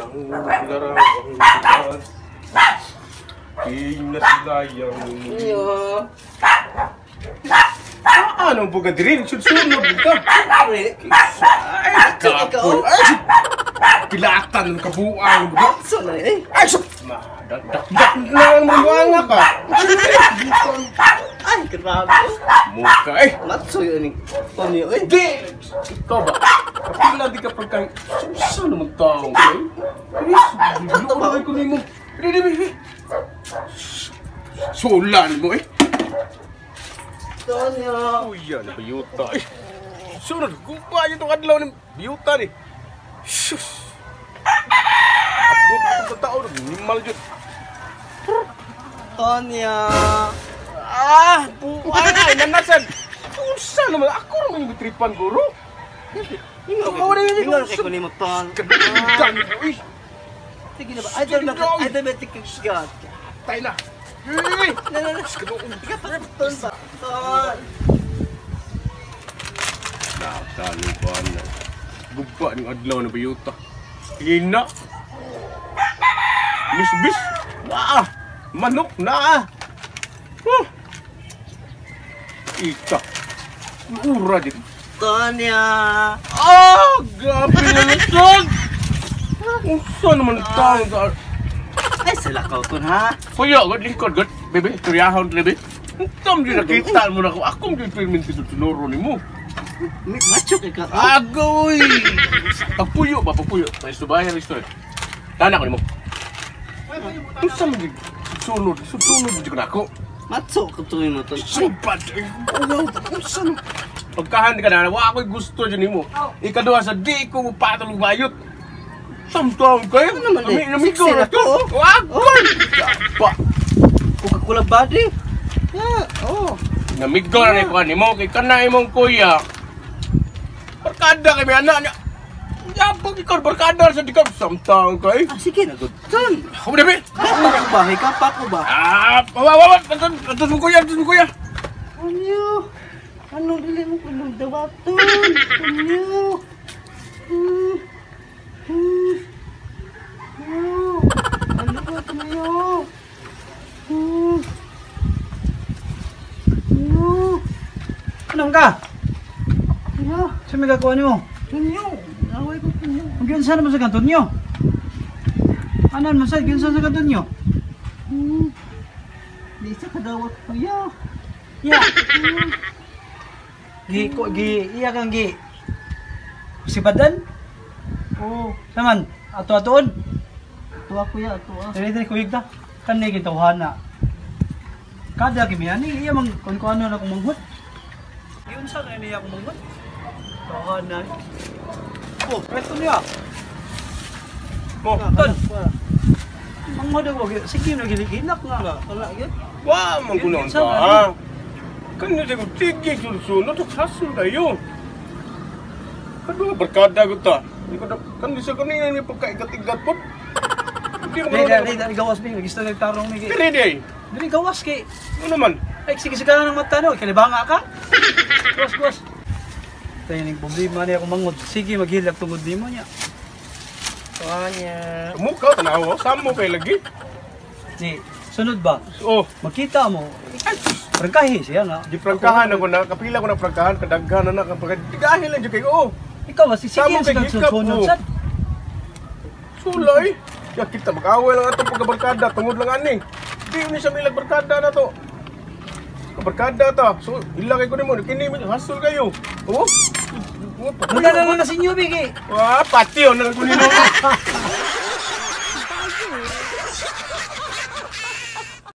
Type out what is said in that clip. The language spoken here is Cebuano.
Isang larawan ang Kinasilayang. Iyo. Ah, anong buga diri? Sunod ka. Ay, kapoy. Ay, pilatan ng kabuang. So na eh. Ay, sup! Dak na ang mga ka. Ay, grabe. Muka eh. Matso yun eh. Tonyo eh. Di! Ikaw ba? Kapila di ka pagkain. Susa naman taong ko eh. Ano ko nimo? Di, di, di. Sulan mo eh. Tonyo. Uy, yan, biyuta eh. Sunod, guba yun itong adlaw ng biyuta ni. Sus! Abot ko sa tao, minimal yun. Tonyo. Ah, buwan ay, nanasan. Susa naman, ako naman yung tripan, guro. Ingon kay kunin mo, Ton. Kadugan mo eh. Sige na ba? Idol na ka. Idol ba tikig God? Tayo na. Hey! Na na na. Ton ba? Ton. Nakaluban na. Guba ng adlaw na biyuta. Hina. Misbis. Naa. Manok naa. Huh. Ika. Ura din. Tonya. Ah! Grabe na lusog! Unsa naman taong ka? Ay, sila ka ton ha. Kuya, god lingkod, god. Bebe, turyahon, bebe. Unsa man nakita mo na ako. Ako man pirmin sa sunoro nimo. Macho kay ka. Agoy! Pagpuyo ba, pagpuyo. May subayan ang story. Tana ko nimo. Unsa man gyud sunod, sunod jud ko nako. Macho ka to mo ton. Sumpat. Unsa man? Pagkahan ka na, wa ako'y gusto dyan nimo. Ikaduha sa di ko patulog bayot. Samtong kayo. Ano naman eh? Namigo Sexy na na to. to. Agoy! Pa. Coca-Cola body. Yeah, oh. Namigo na ni ko nimo kay kanay imong kuya. Barkada kay may anak niya. Yabog ikaw barkada sa di ka samtang kay. Ah, sige na good. Ton. Ako na be. Kapak ko ba? Hey, kapak ko ba? Ah, wa wa wa, atos mo kuya, atos mo kuya. Ano? Ano dili mo kunong dawaton? Ano? Hmm. Hmm. Hmm. Ano ba ito niyo? Hmm. Ano? Anong ka? Ano? Sa may gagawa nimo? Tunyo. Away ko tunyo. Ang ginsa naman sa kanton nyo? Anan man sa ginsa sa kanton nyo? Hmm. Di sa kadawat kuya. Ya. Gi ko gi iya kang gi. Sibadan? Oh, Saman ato atoon. tuwa kuya, tuwa. Dili dili kuyog ta. Kanay gitawhana. Kada kimi ani iya mang kun ko ano na kung manghot. Giunsa kay niya kung manghot? Tawhana. Oh, presto niya. Mo. Ton. Manghot ako sige na giliginak nga. Wala yun. Wa man kunon Ginsa ka. man. Kanya ko tige sunod hasul kayo. Kadua barkada ko ta. Di ko kan di sa kanina ni pagkaigat-igat po. Hindi mo Dili dili dili gawas mi gusto nagtarong mi. Dili di. Dili gawas kay Ano naman? Ay, sige sige ka ng mata no, kalibanga ka. Gawas gawas. Tayo ning problema niya akong mangod. Sige maghilak tungod nimo niya. Tonya. Mukha tanaw, samo kay lagi. Di sunod ba? Oh, Makita mo. Prangkahi siya nga. di prangkahan ako na, kapila ko na prangkahan, kadaghan na na kapag digahin lang jud kayo. Oh, Ikaw ba si sige Samo sa kay gikap, sunod oh. sad. Sulay. Ya kita mag-away lang ato pagkabarkada tungod lang ani. Di ni siya milag barkada na to. Barkada ta. So ila kay ko nimo kini hasol kayo. Oh. Wala na lang na sa inyo bigi. Wah, pati on na ko nino.